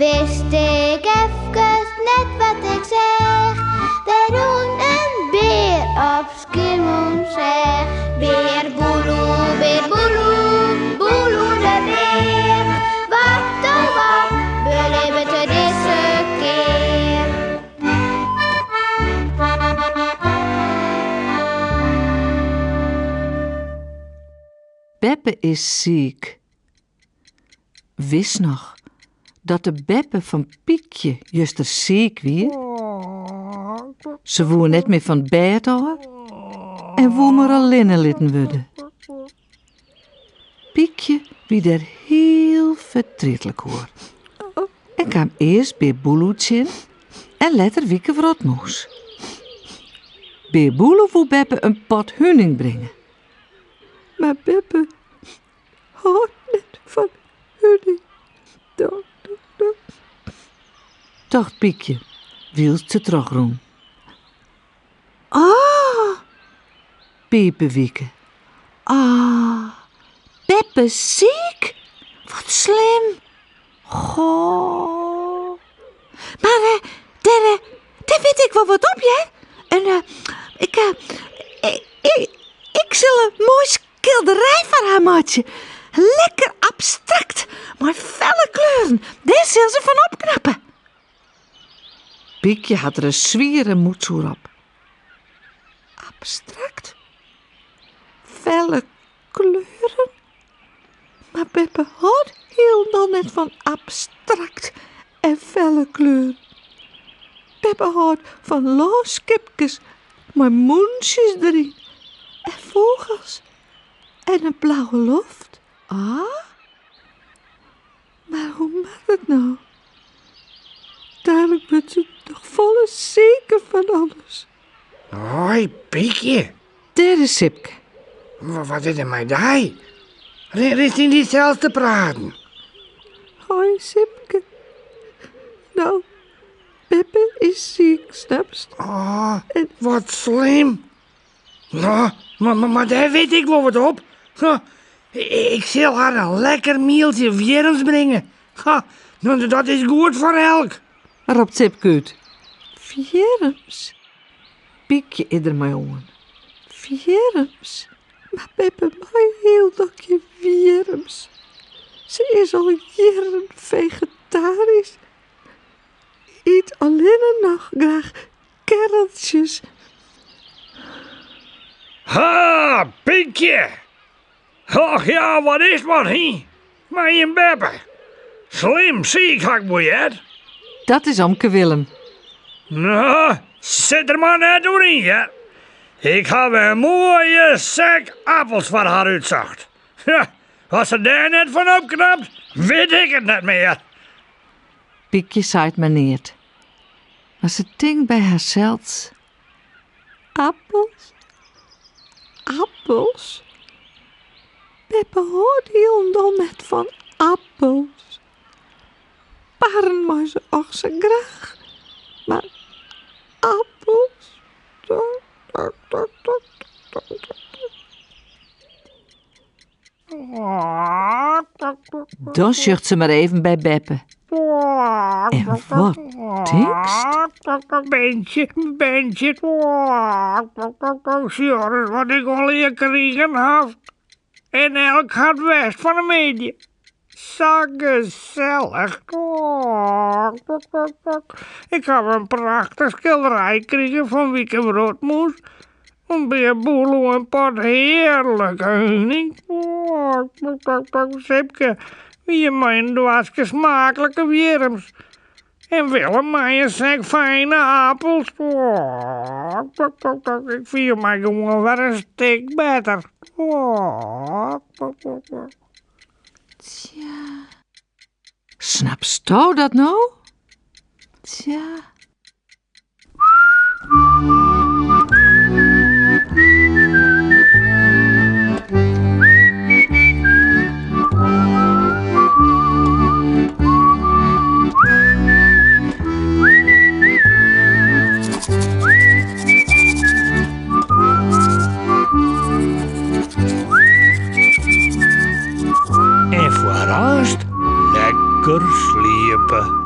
Wist ik efkes net wat ik seach. Der rûn in bear op Skiermûntseach. Bear Boeloe, bear Boeloe, Boeloe de bear. Wat oh wat belibbet er dizze kear? Beppe is siik. Witst noch dat de beppe fan Pykje juster siik wie? Se woe net mear fan 't bêd ôf en woe mar allinne litten wurde. Pykje wie dêr hiel fertrietlik oer en kaam earst Bear Boeloe tsjin en letter Wieke Wrotmûs. Bear Boeloe woe beppe in pot huning bringe. Mar beppe hâldt net fan huning. Tocht Pykje, wylst se trochrûn. Ah! Pipe Wieke. Ah, beppe siik? Wat slim. Goh. Mar eh, dêr, eh, dêr wit ik wol wat op, hear. En eh, ik, eh, ik, ik sil in moai skilderij foar har meitsje. Lekker abstrakt, mei felle kleuren. Dêr sil se fan opknappe. Pykje hat der in swiere mûts oer op. Abstrakt? Felle kleuren? Mar beppe hâldt hielendal net fan abstrakt en felle kleuren. Beppe hâldt fan lânskipkes mei mûntsjes deryn en fûgels en in blauwe loft. Ah, mar hoe moat it no? Dalik wurdt se noch folle siker fan alles. Hoi, Pykje. Dêr is Sipke. Wat is der mei dy? Rinst yn dysels te praten? Hoi, Sipke. No, beppe is siik, snapst? Oh, wat slim. No, mar dêr wit ik wol wat op. Ik sil har in lekker mieltsje wjirms bringe. Ha, dat is goed foar elk. Ropt Sipke út. Wjirms? Pykje is der mei oan. Wjirms? Mar beppe mei hielendal gjin wjirms. Se is al jierren fegetarysk. Yt allinne noch graach kerreltsjes. Ha, Pykje! Och ja, wat is wat, hé? Mei jim beppe. Slim siik ha ik wol heard. Dat is omke Willem. No, sit der mar net oer yn, hear. Ik haw in moaie sek appels foar har útsocht. Ja, as se dêr net fan opknapt, wit ik it net mear. Pykje seit mar neat. Mar se tinkt by harsels, Appels, appels. Beppe hâldt hielendal net fan appels. Parren mei se och sa graach, mar appels. Dan sjocht se mar even by beppe. En wat tinkst? Bentje, Bentje, sjoch ris wat ik allegear krigen haw. En elk hat west fan 'e middei. Sa gesellich. Ik haw in prachtich skilderij krigen fan Wieke Wrotmûs. In Bear Boeloe in pot hearlike huning. Sipke wie mei in doaske smaaklike wjirms. En Willem mei in sek fijne apels. Ik fiel my gewoan wer in stik better. Tsja. Snapsto dat no? Tsja. En foarearst lekker sliepe.